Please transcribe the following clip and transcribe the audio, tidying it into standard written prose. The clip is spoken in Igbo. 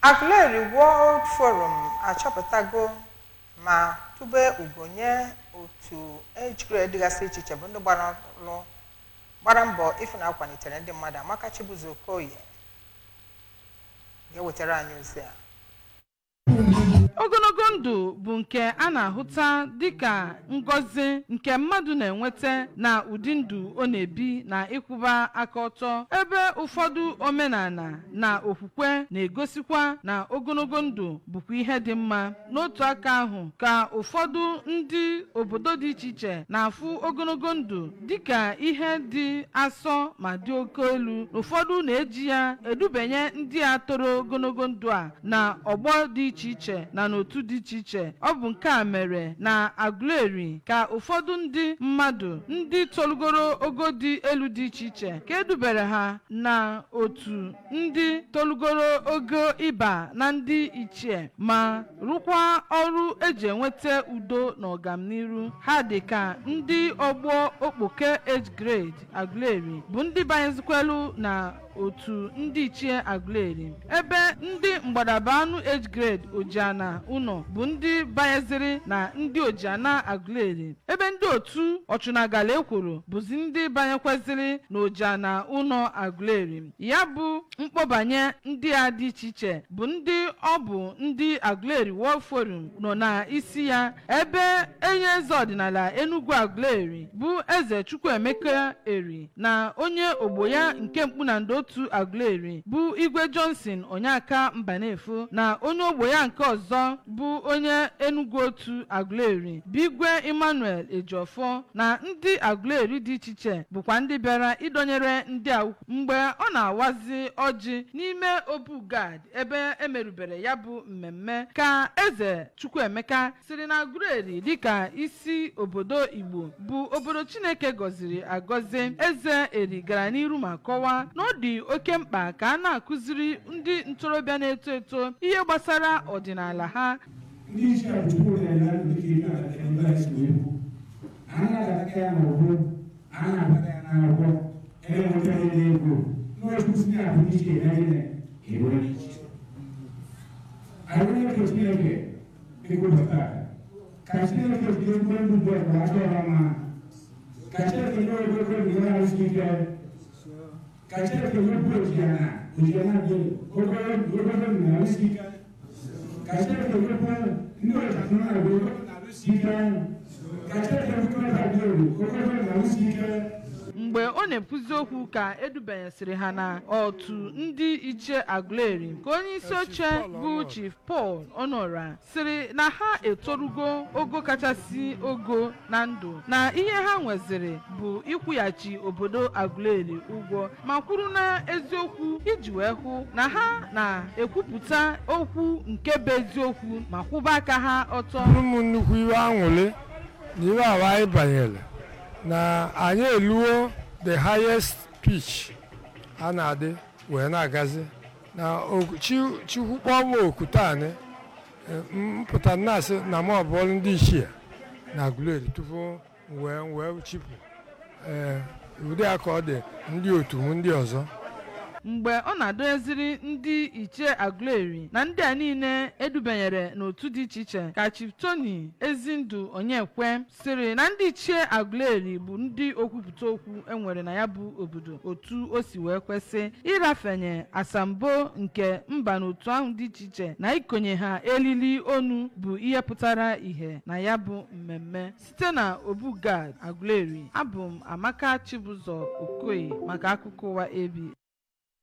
Aguleri World Forum achọpụtago ma tube ugo nye otu age grade dịgasị iche iche bụ ndị gbara mbọ ịfụ na akwalitere ndị mmadụ. Amaka Chibuzo Okoye ga-ewetara anyị ozi a. Ogologo ndụ bụ nke a na-ahụta dịka ngọzi nke mmadụ na-enweta na ụdị ndụ ọ na-ebi na ịkwụba aka ọtọ, ebe ụfọdụ omenala na okwukwe na-egosikwa na ogologo ndụ bụkwa ihe dị mma. N'otu aka ahụ ka ụfọdụ ndị obodo dị iche iche na-afụ ogologo ndụ dịka ihe dị asọ ma dị oke elu. Ụfọdụ na-eji ya edubanye ndị a toro ogologo ndụ a na ọgbọ dị iche iche na n'otu dị iche iche. Ọ bụ nke a mere na Aguleri ka ụfọdụ ndị mmadụ ndị tolugoro ogo dị elu dị iche iche ka edubere ha na otu ndị tolugoro ogo ịba na ndị ichie ma rụkwa ọrụ eji enweta udo na ọganiru ha, dị ka ndị ọgbọ Okpoke age grade Aguleri bụ ndị banyezikwelu na otu ndị ichie Aguleri, ebe ndị mgbadaba anụ age grade Ojiana ụnọ bụ ndị banyeziri na ndị Ojiana Aguleri, ebe ndị otu Ọchụnagala ekworo bụzi ndị banyekwaziri na Ojiana ụnọ Aguleri. Ya bụ mkpọbanye ndị a dị iche iche bụ ndị ọ bụ ndị Aguleri World Forum nọ na isi ya, ebe enye eze ọdịnala Enugu Aguleri bụ Eze Chukwuemeka Eri na onye ogbo ya nke Mkpunando otu Aguleri bụ Igwe Johnson Onyeka Mbanefo na onye ogbo ya nke ọzọ bụ onye Enugu otu Aguleri bụ Igwe Emmanuel Ejiofor na ndị Aguleri dị iche iche bụkwa ndị bịara ịdọnyere ndị a ukwu. Mgbe ọ na-awazi ọjị n'ime Obugad ebe emerubere ya bụ mmemme, ka Eze Chukwuemeka siri na Aguleri dịka isi obodo Igbo bụ obodo Chineke gọziri agọzi. Eze Eri gara n'iru ma kọwaa na ọ dị oke mkpa ka a na-akụziri ndị ntorobịa na-eto eto ihe gbasara ọdịnala ha. Ndị isi a bụ Chukwu nyere ya ndụ dịka ife a ebe anyị si wee kwu. Anyị na-adata ya n'ụbụ, anyị na-abata ya n'akwụkwọ, ebe nweta ya n'ego. N'otu si na-abụ iche na gịnị eburu n'iche. Anyị na-efe Chineke dịka ụbọchị taa. Ka Chineke jiri ezigbo ndụ dị ọgụ aka ọra mma. Ka Chineke nye ogologo ndụ ya ahụ ike. Ka Chineke nyekwu Ojiana, Ojiana dị ogologo ndụ na ahụ ike. Ka Chineke nyekwu ndị Ojiana ogologo ndụ na ahụ ike. Ka Chineke nyekwu ndị Aguleri ogologo ndụ na ahụ ike. Mgbe ọ na-ekwuzi okwu ka edubanyesịrị ha na otu ndị ichie Aguleri, ka onye isi oche bụ Chief Paul Honora sịrị na ha etorugo ogo kachasị ogo na ndụ, na ihe ha nweziri bụ ịkwụghachi obodo Aguleri ụgwọ, ma kwuru na eziokwu iji wee hụ na ha na-ekwupụta okwu nke bụ eziokwu ma kwụba aka ha ọtọ. Ụmụ nnukwu iwe aṅụrị na iwe awa anyị banyere na anyị eluo the highest pitch a na-adị wee na-agazi na Chukwu kpọọ m oku taanị mpụta na-asị na m ọbụọlụ ndị ichie na Aguleri tupu m wee chipụ. Ee, ụdị a ka ọ dị ndị otu m ndị ọzọ. Mgbe ọ na-adọnyeziri ndị ichie Aguleri na ndị a niile edubanyere n'otu dị iche iche, ka Chief Tony Ezindu Onyekwe sịrị na ndị ichie Aguleri bụ ndị okwupụta okwu enwere na ya bụ obodo otu o si wee kwesị ịrafenye asambo nke mba n'otu ahụ dị iche iche na ikonye ha elili onu bụ ihe pụtara ìhè na ya bụ mmemme. Site na Obugad Aguleri, abụ m Amaka Chibụzọ Okoye maka akụkọ ụwa AB.